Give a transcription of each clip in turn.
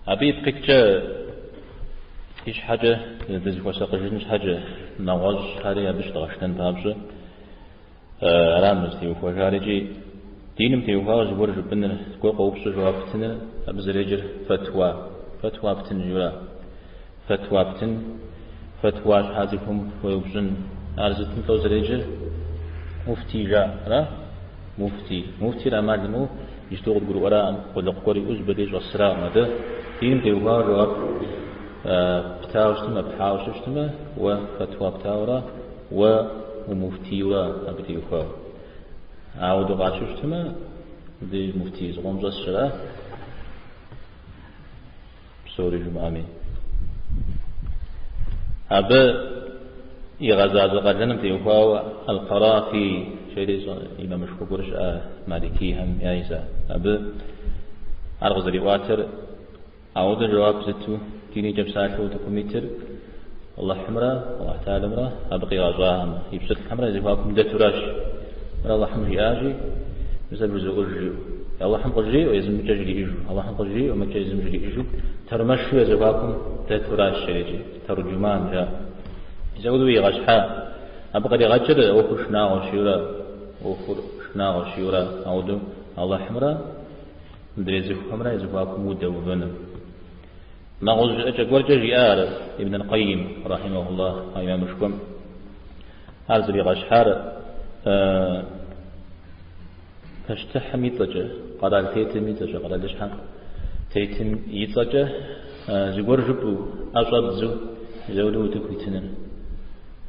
Абы ипкъ иткӏэ ди щхьэкӏэ дызыхуэсакъыжын щхьэкӏэ, нэгъуэщӏхэри абы щыдгъэшынэн папщӏэ, ара мыр зытеухуэжар икӏи диным теухуауэ зыгуэр жыпӏэныр, зыгуэр къоупщӏу жэуап птыныр, абы зэреджэр фэтуа, фэтуа птын жиӏэура. Фэтуа птын, фэтуа щхьа цӏыхум уеупщӏын, ар зытым лӏо зэреджэр муфтий жаӏэ, ара? Муфтий. Муфтийр ӏэмал имыӏэу иджыпсту къыдгурыӏуэраӏым, къулыкъу гуэр иӏэу зыщӏыпӏэ дей щӏэсыраӏым. Атӏэ диным теухуауэ жэуап птауэ щытмэ, пхьауэ щытмэ, уэ фэтуа птауэра, уэ умуфтийура абы теухуауэ. Ауэдэу къатщтэу щытмэ, мыбдеж муфтий зыкъом щӏэсщ, ара? Псори жымыӏэми. Абы игъэзащӏэ къалэным теухуауэ Аль-Къарафи жери имамышхуэ гуэр щыӏэ маликийхэм яйщ. Абы ар къызэриӏуатэр ауэдэ жэуап зыту динкӏэ псалъэу утыкум итыр Алыхьымрэ Алыхь Тэхьэлэмрэ абы къигъэщӏахэмрэ и пщылӏхэмрэ я зэхуакум дэтуращ. Мыр Алыхьым жиӏащи, мис абы жызоӏэж жиӏэу. Алыхьым къыжриӏэу, езым мыкӏэ жриӏэжу. Алыхьым къыжриӏэу, мыкӏэ езым жриӏэжу. Тэрмэшу я зэхуакум дэтуращ жерикӏи. Тэрджуман жаӏэ. Мис апхуэдэу игъэщхьа. Абы къригъэкӏыр ӏуэхур шынагъуэщ жиӏэурэ, ӏуэхур шынагъуэщ жиӏэурэ, ауэдэу Алыхьымрэ мыдрей цӏыхухэмрэ я зэхуакум удэувэну. Нэгъуэщӏ жыӏэкӏэ гуэркӏэ жиӏа ар Ибн аль-Къайим, рахьимэхуллах, а имамышхуэм. Ар зригъэщхьар пащтыхьым и цӏэкӏэ, къэрал тетым и цӏэкӏэ, къэралыщхьэм тетым и цӏэкӏэ зыгуэр жыпӏэу, ӏэ щӏэбдзу, мис ауэдэу утыку итыныр.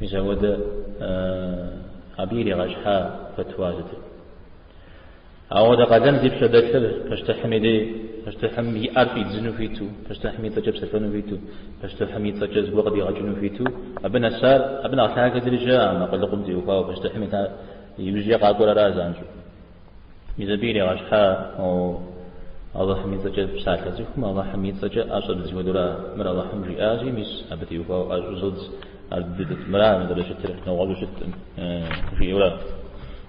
Мис ауэдэ абы иригъэщхьа фэтуа зытыр. Ауэдэ къалэн зи пщэ дэлъыр пащтыхьым и дей, пащтыхьым и ӏэр щӏидзыну хуиту, пащтыхьым и цӏэкӏэ псэлъэну хуиту, пащтыхьым и цӏэкӏэ зыгуэр къыдигъэкӏыну хуиту, абы нэсар, абы нэхъ лъагэ зыри щыӏэкъым а къулыкъум теухуауэ, пащтыхьым иужькӏэ къакӏуэр ара занщӏэу. Мис абы иригъэщхьа Алыхьым и цӏэкӏэ псалъэ цӏыхум, Алыхьым и цӏэкӏэ ӏэ щӏэбдз хуэдэура, мыр Алыхьым жиӏащи, мис абы теухуауэ ӏэ щӏызодз. Ар мыра зэрыщытыр, нэгъуэщӏу щыткъым, жиӏэурэ.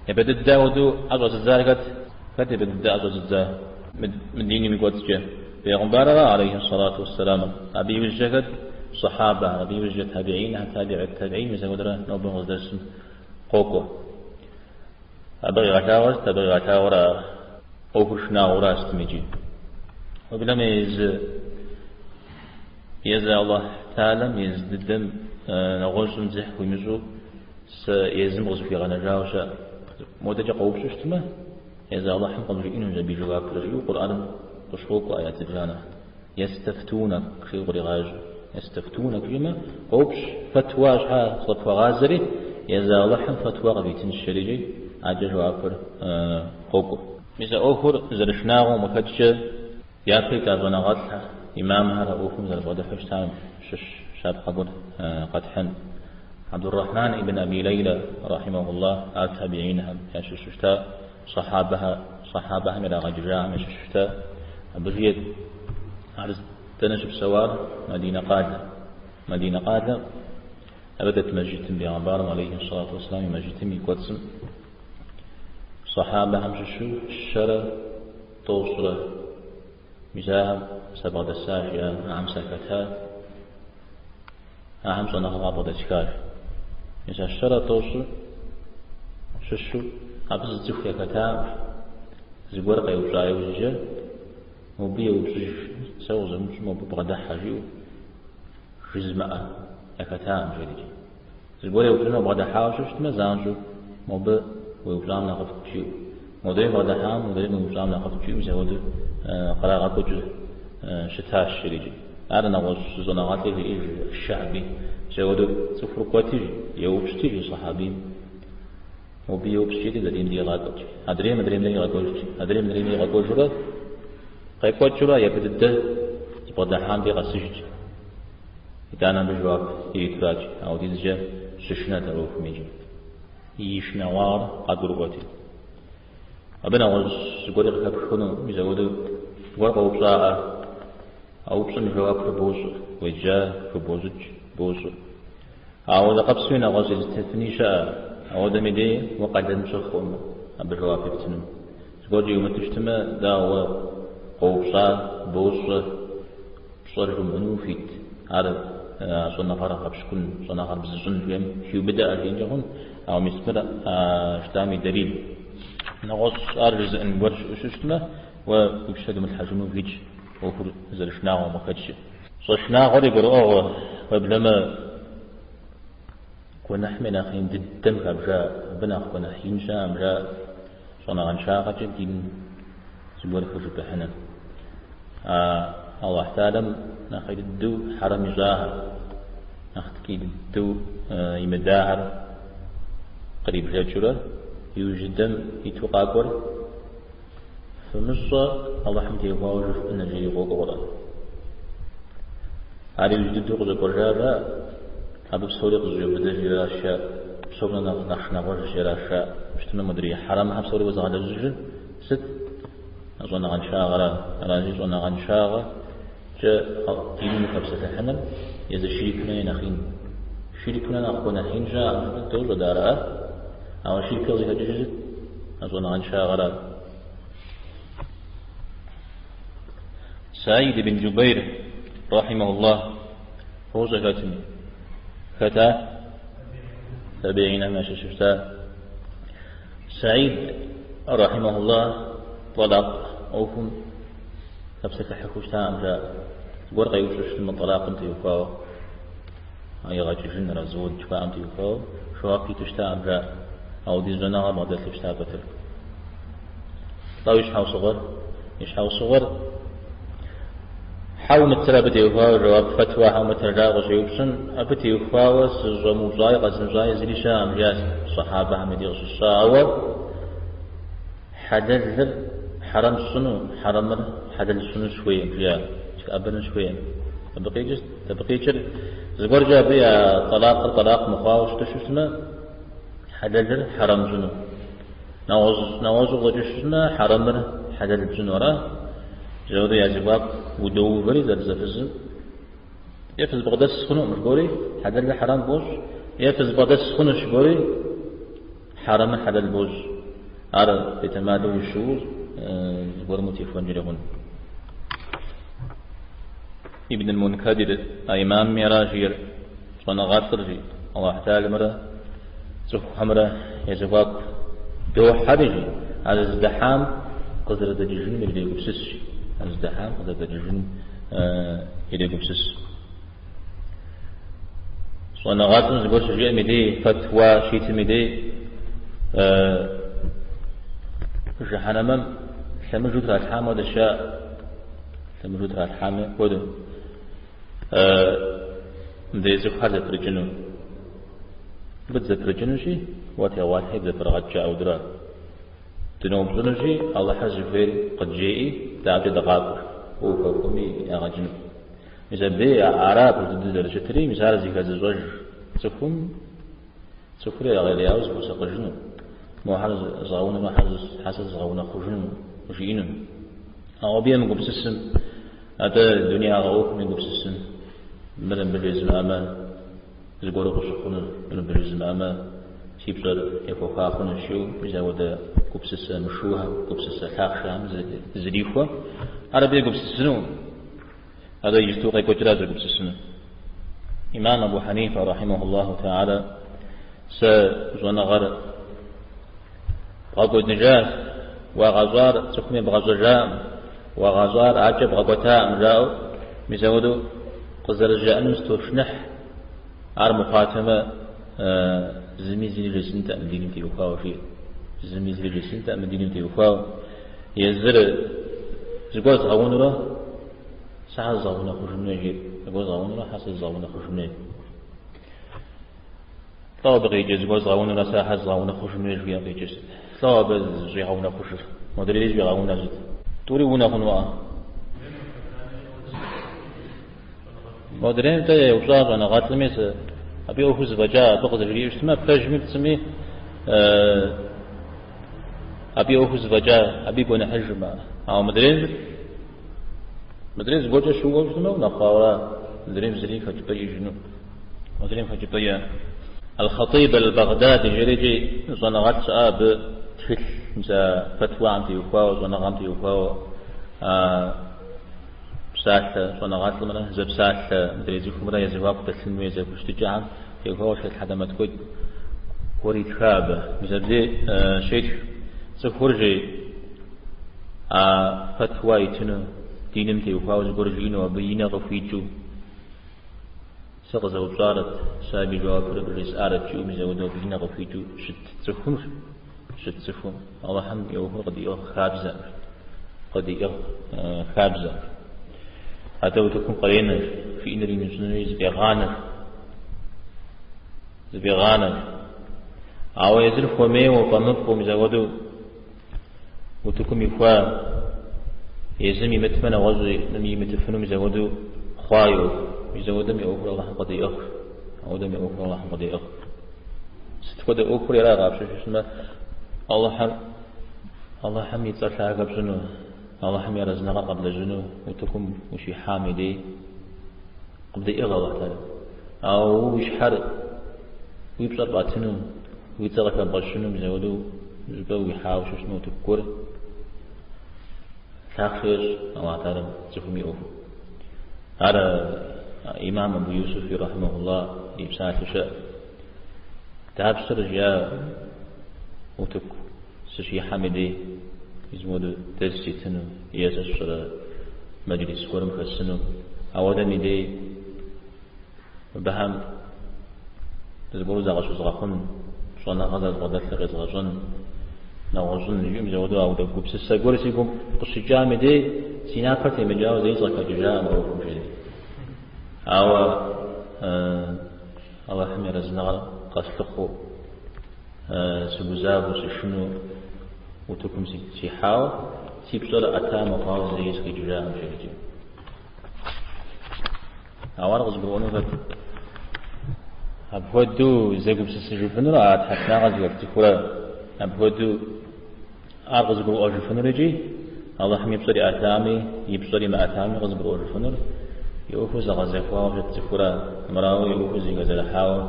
Япэ дыдэ ауэдэу ӏэ щӏэзыдзар хэт? Хэт япэ дыдэ ӏэ щӏэзыдза мы диным и кӏуэцӏкӏэ? Бегъымбарра, алейхи сэлату уэсселам. Абы иужькӏэ хэт? Сахьабэхэр, абы иужькӏэ табиинхэр, табиӏут табиин, мис апхуэдэрэ нобэм къыздэсым къокӏуэ. Абы къигъэлъагъуэр сыт? Абы къигъэлъагъуэр а ӏуэхур шынагъуэра сытым икӏи. Уеблэмэ езы Езы Аллахь Тэхьэлам езы дыдэм нэгъуэщӏым дзыхь хуимыщӏу сэ езым къызыхуигъэнэжауэ щыӏэ. Модэкӏэ къоупщӏу щытмэ, езы Аллахьым къыбжиӏэнущ абы и жэуапыр, жиӏэу Къурӏэным къыщокӏуэ аят зыбжанэ. Естафтунак жиӏэу къригъажьэу. Естафтунак жиӏэмэ, къоупщӏ, фэтуа щхьа зыкъыпхуагъазэри, езы Аллахьым фэтуа къывитынщ жерикӏи, адэкӏэ жэуапыр къокӏуэ. Мис а ӏуэхур зэрышынагъуэм къыхэкӏкӏэ, Япэ ита щӏэныгъэлӏхэр, имамхэр а ӏуэхум зэрыбгъэдыхьэу щытам щыщ щапхъэ гуэр къэтхьын. Абдуррахьман ибн Аби Лейлэ, рахьимэхуллах, ар табиинхэм ящыщу щыта, сахьабэхэм ирагъэджыжахэм ящыщу щыта. Абы жиӏэт, ар дэнэ щыпсэуар? Мадинэ къалэ. Мадинэ къалэ, абы дэт мэжджытым, бегъымбарым, алейхи сэлату уэсселам, и мэжджытым и кӏуэцӏым сахьабэхэм щыщу щэрэ тӏощӏрэ. Мис ахэм сабгъэдэса, жиӏа, ахэм сахэта, ахэм щӏэныгъэ къабгъэдэсхащ. Мис а щэрэ тӏощӏыр щыщу абы зы цӏыху яхэтакъым. Зыгуэр къеупщӏа иужькӏэ, мобы еупщӏыж, сэ укъызэмыупщӏу мобы бгъэдыхьэ, жиӏэу жызымыӏэ яхэтакъым, жерикӏи. Зыгуэр еупщӏыну бгъэдыхьауэ щытмэ, занщӏэу мобы уеупщӏам нэхъыфӏт, жиӏэу. Модрейм бгъэдыхьам, модрейм уеупщӏам нэхъыфӏт, жиӏэу мис апхуэдэу кърагъэкӏуэкӏыу щытащ, жерикӏи. Ар нэгъуэщӏ щӏэныгъэлӏи жиӏэж Шэӏби. Мис апхуэдэу цӏыхур кӏуэти, еупщӏти, жи сахьабийм. Мобы еупщӏ жиӏэти, адрейм дей игъакӏуэт. Адрейм адрейм дей игъэкӏуэжт. Адрейм адрейм дей игъэкӏуэжурэ, къекӏуэкӏыурэ япэ дыдэ зыбгъэдыхьам дей къэсыжт. Итӏанэ абы жэуап иритурат, ауэдизкӏэ щышынэт а ӏуэхум икӏи и шынагъуагъэр къагурыӏуэти. Абы нэгъуэщӏ зыгуэри къыхэпх хъуну, мис апхуэдэу зыгуэр къоупщӏаӏэ, а упщӏэм и жэуапыр бощӏэ, уеджа, хыбощӏыкӏ, бощӏэ. Ауэ къэпсуи нэгъуэщӏ езытыфыни щыӏэ, ауэдэм и дей уэ къалэн пщыхъукъым абы жэуап ептыну. Зыгуэркӏэ иумыту щытмэ, дауэ уэ къоупщӏа, бощӏэ. Пщӏэр жумыӏэну ухуит, ар щӏэныгъэр гъэпщкӏун, щӏэныгъэр бзыщӏын жиӏэм хиубыдэӏэ жиӏэнкӏэ хъун, ауэ мис мыр а жытӏам и дэлил. Нэгъуэщӏ ар жызыӏэн гуэр щыӏэу щытмэ, уэ уи пщэ думылъхьэжыну ухуитщ, ӏуэхур зэрышынагъуэм къыхэкӏкӏэ. Щӏэшынагъуэри гурыӏуэгъуэ, уеблэмэ гуэныхьми нэхъ ин дыдэм хабжа, абы нэхъ гуэныхь ин щыӏэм жаӏэ, щӏэныгъэншагъэкӏэ диным зыгуэр хэжыпӏыхьыныр. А Аллахь Тэхьэлам нэхъ ӏей дыдэу хьэрэм ищӏахэр, нэхъ ткӏий дыдэу имыдахэр кърибжэкӏыурэ, иужь дыдэм иту къакӏуэр фымыщӏэ Аллахьым теухуауэ жыфӏэныр жери къокӏуэ Къурӏэным. Ар иужь дыдэу къыщӏэкӏуэжар абы псори къызэщӏеубыдэжри аращ жаӏэ, псом нэхъ шынагъуэжщ аращ жаӏэ. Щытмэ, модрей хьэрэмхэр псори уэзыгъэлэжьыжыр сыт? Щӏэныгъэншагъэра. Аращи, щӏэныгъэншагъэкӏэ диным ухэпсэлъыхьыныр езы ширкым нэ нэхъ ин. Ширкым нэ нэхъ гуэныхь ин щыӏэкъым, дощӏэ дэ ара? Ауэ ширкыр къызыхэкӏыжыр сыт? А щӏэныгъэншагъэра. Саид ибн Джубейр, рахьимахуллах, фощӏэ хэтми. Хэта? Табиинхэм ящыщу щыта. Саид, рахьимахуллах, тӏалакъ ӏуэхум хэпсэлъыхьыхыу щытакъым, жаӏэ. Зыгуэр къеупщӏу щытмэ, тӏалакъым теухуауэ, игъэкӏыжын, развод жыхуаӏэм теухуауэ жэуап иту щытакъым, жаӏэ. Ауэдиз щӏэныгъэ бгъэдэлъу щыта пэтрэ. Лӏо и щхьэусыгъуэр? И щхьэусыгъуэр Хьэ умытрэ абы теухуауэ жэуап фэтуа хьэ умытрэ жаӏэу къыщеупщӏым, абы теухуауэ сыщӏэмыупщӏаи къэзмыщӏаи зыри щыӏэкъым, жиӏащ сэхьабэхэм я дей къыщысщӏа. Ауэ хьэлэлыр хьэрэм сщӏыну, хьэрэмыр хьэлэл сщӏыну сыхуейкъым, жиӏащ. Сыхэӏэбэну сыхуейкъым. Абы къикӏыр, абы къикӏыр зыгуэркӏэ абы я тӏалакъыр тӏалакъ мыхъуауэ щыту щытмэ, хьэлэлыр хьэрэм щӏыну. Нэгъуэщӏу къыщӏэкӏыу щытмэ, хьэрэмыр хьэлэл пщӏыну ара? Жэуэду я зэхуаку удоувэри зэлӏзэфызым, е фызбгъэдэс хъунукъым жыбори, хьэлэлыр хьэрэм бощӏ, е фызбгъэдэс хъунущ жыбори, хьэрэмыр хьэлэл бощӏ. Ар бетэмалу ущыу зыгуэрым утехуэнкӏэри хъун. Ибн аль-Мункадир а имамми ара жиӏэр, щӏэныгъэлӏыр жи, Аллахь Тэхьэлэмрэ цӏыхухэмрэ я зэхуаку дохьэри жи, а зыдыхьам къызэрыдэкӏыжыным ирегупсыс жи, а зыдыхьам къызэрыдэкӏыжыным ирегупсыс. Щӏэныгъэлӏым зыгуэр щыжиӏэм и дей, фэтуа щитым и дей, жыхьэнэмэм лъэмыжу тралъхьам хуэдэ щыӏэ, лъэмыжу тралъхьам хуэдэу, мыдрей цӏыхухэр зэпрыкӏыну. Мыбы дызэпрыкӏынущи, уэ тегъуалъхьи дызэпрыгъэкӏ жаӏэу. Дыноупщӏынущи, Алыхьыр зыхуейр къыджеӏи, дэ абыкӏэ дыкъакӏуэ, уэ ухэхуэми ягъэкӏыну. Мис абдей ара пэж дыдэу зэрыщытри, мис ар зыхэзыщӏэж цӏыхум, цӏыхур егъэлеяуэ зыхуэсакъыжыну, мохэр згъэунэмэ, хьэ сэ зызгъэунэхъужыну жиӏэну. Ауэ абы емыгупсысым, атӏэ дунеягъэ ӏуэхум егупсысым, мыр мыбы жезмыӏэмэ, зыгуэру къыщыхъуну, мыр мыбы жызмыӏэмэ, си пщӏэр ехуэха хъунущ жиӏэу, мис апхуэдэ гупсысэ мышыухэм, гупсысэ лъахъшэхэм зрихуэ, ар абы егупсысынукъым. Атӏэ иджыпсту къекӏуэкӏра зэгупсысыну. Имам Абу Хьэнифэ, рахьимахуллаху тэхьэлэ, сэ щӏэныгъэр бгъэкӏуэдыжащ, уагъэщӏар цӏыхум ебгъэщӏэжакъым, уагъэщӏар акӏэ бгъэкӏуэтакъым, жаӏэу, мис апхуэдэу къызэрызжаӏэнум сытошыныхь, ар мыхъуатэмэ, зыми зыри жесӏэнтэкъым диным теухуауэ, жиӏэ. Зыми зыри жесӏэнтэкъым диным теухуауэ. Езыр зыгуэр згъэунурэ сэ хьэ зызгъэунэхъужын хуей, жиӏэ. Зыгуэр згъэунурэ хьэ сэ зызгъэунэхъужын хуей. Лӏо абы къикӏыр, зыгуэр згъэунурэ сэ хьэ зызгъэунэхъужын хуей жиӏэм къикӏыр сыт? Лӏо абы зыщӏигъэунэхъужыр? Модрейри зыщӏигъэунэр сыт? Тӏури унэ хъунуӏэ? Модрейм-тӏэ еупщӏа щӏэныгъэлӏми, сэ абы и ӏуэхур зэфӏэкӏа, абы къызэрыжриӏэу щытмэ, пэжми пцӏыми абы и ӏуэхур зэфӏэкӏа, абы и гуэныхьыжым ар. Ауэ мыдрейм мыдрейм зыгуэркӏэ щыуэу щытмэ, унэхъуауэра, мыдрейм зыри хэкӏыпӏэ иӏэжыну. Мыдрейм хэкӏыпӏэ иӏэ. Аль-Хъатиб аль-Багъдади жери икӏи щӏэныгъэлӏ щыӏа абы тхылъ, мис а фэтуам теухуауэ, щӏэныгъэм теухуауэ. Псалъэ щӏэныгъэлӏымрэ зэпсалъэ мыдрей цӏыхумрэ я зэхуаку дэлъын хуей зэхущытыкӏэхэм теухуауэ щхьэл хьэлэмэт куэд гуэр итха абы. Мис абдей щетх цӏыхур жи а фэтуа итыну, диным теухуауэ зыгуэр жиӏэну, абы и нэ къыхуикӏыу. Сэ къызэупщӏарэт, сэ абы и жэуапыр абы жесӏарэт, жиӏэу мис ауэдэу абы и нэ къыхуикӏыу щыт цӏыхум, щыт цӏыхум. Алыхьым и ӏуэхур къыдиӏыгъ хабзэкъым, къыдиӏыгъ хабзэкъым. Атӏэ утыкум къренэ, жиӏэнур имыщӏынури зыфӏегъанэ, зыфӏегъанэ. Ауэ езыр хуэмейуэ, фӏэмыфӏу мис ауэдэу утыкум ихуа, езым имытмэ нэгъуэщӏым имытыфыну мис ауэдэу хъуа и ӏуэху. Мис ауэдэм и ӏуэхур Алыхьым къыдиӏыгъ. Ауэдэм и ӏуэхур Алыхьым къыдиӏыгъ. Сыт хуэдэ ӏуэхур ара къапщтэу щытмэ, Алыхьыр, Алыхьым и цӏэр лъагэ пщӏыну, Алыхьым и арэзыныгъэр къэблэжьыну утыкум ущихьам и дей къыбдеӏыгъ Алыхь Тэхьэлам. Ауэ уэ уи щхьэр, уи пщӏэр пӏэтыну, уи цӏэр къыхэбгъэщыну мис ауэдэу щӏыпӏэ уихьауэ щытмэ утыку гуэр лъахъшэ ещӏ Алыхь Тэхьэлам цӏыхум и ӏуэхур. Ар имам Абу Юсуф и рахьимэхулла и псалъэу щыӏэ. Дапщэрэ жиӏа утыку сыщихьэм и дей мис мыуэдэу дерс ситыну е сэ сщӏэрэ мэджлис гуэрым хэсыну. Ауэдэм и дей мыбыхэм зыгуэру закъыщызгъэхъун, щӏэныгъэ зэрызбгъэдэлъыр къезгъэщӏэн, нэгъуэщӏын жиӏэу мис ауэдэу ауэдэ гупсысэ гуэр си гум къыщыкӏам и дей си напэр темыкӏауэ зэи сыкъыхэкӏыжакъым а ӏуэхум жери. Ауэ Алыхьым и арэзыныгъэр къэслъыхъуэу, сыгузавэу, сышынэу утыкум сихьауэ, си пщӏэр ӏэта мыхъуауэ зэи сыкъикӏыжакъым жери. Ауэ ар къызыгурыӏуэну хэт? Апхуэдэу зэгупсысыжыфынур а тхьэшынагъэ зыхэлъ цӏыхура? Апхуэдэу ар къызыгурыӏуэжыфынур икӏи Алыхьым и пщӏэр иӏэтами, и пщӏэр имыӏэтами къызыгурыӏуэжыфынур и ӏуэхур зэгъэзэхуауэ щыт цӏыхура? Мырауэ и ӏуэхур зэхэзэрыхьауэ,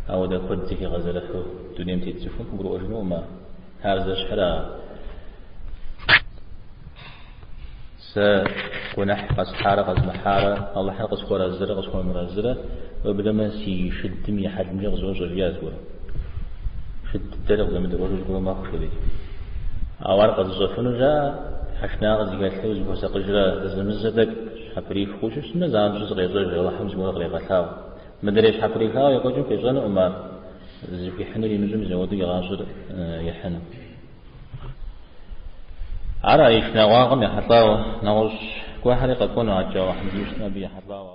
ауэдэ куэд зэхигъэзэрыхьу дунейм тет цӏыхум къыгурыӏуэжынукъым ар. Ар зэщхьыр а Сэ гуэныхь къэсхьарэ къэзмыхьарэ, Алыхьыр къысхуэразырэ къысхуэмыразырэ, уеблэмэ си шыдым и хьэлымкӏэ къызощӏэ, жиӏа зыгуэрым. Шыд дыдэри къызэмыдэӏуэжу зыгуэру мэхъу, жери. Ауэ ар къэзыщӏэфыну жаӏэ, тхьэшынагъэ зыхэлъу зыхуэсакъыжрэ зэзэмызэ тӏэкӏу щхьэприх хъуу щытмэ, занщӏэу зыкъещӏэж, Алыхьым зыгуэр кърегъэлъагъу. Мыдрей щхьэприхауэ екӏуэкӏым къищӏэнукъым ар, зыхуихьынур имыщӏэу мис ауэдэу и гъащӏэр ихьыну. Ар а и шынагъуагъэм ехьэлӏауэ, нэгъуэщӏ гуэрхэри къэкӏуэну адэкӏэ Алыхьым жиӏэу щытмэ, абы ехьэлӏауэ.